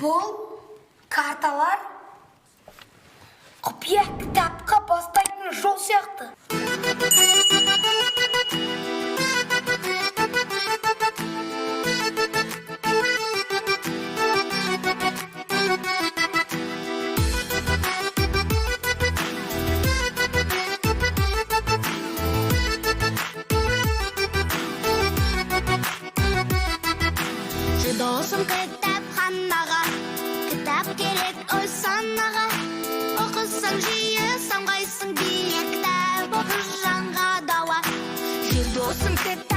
Бұл карталар құпия кітапқа бастайтын жол сияқты. Жүр, досым, кітапханаға. Кітап керек ой санаға. Оқысаң жиі, самғайсың биік. Кітап оқы, жанға дауа. Жүр, досым, кітап.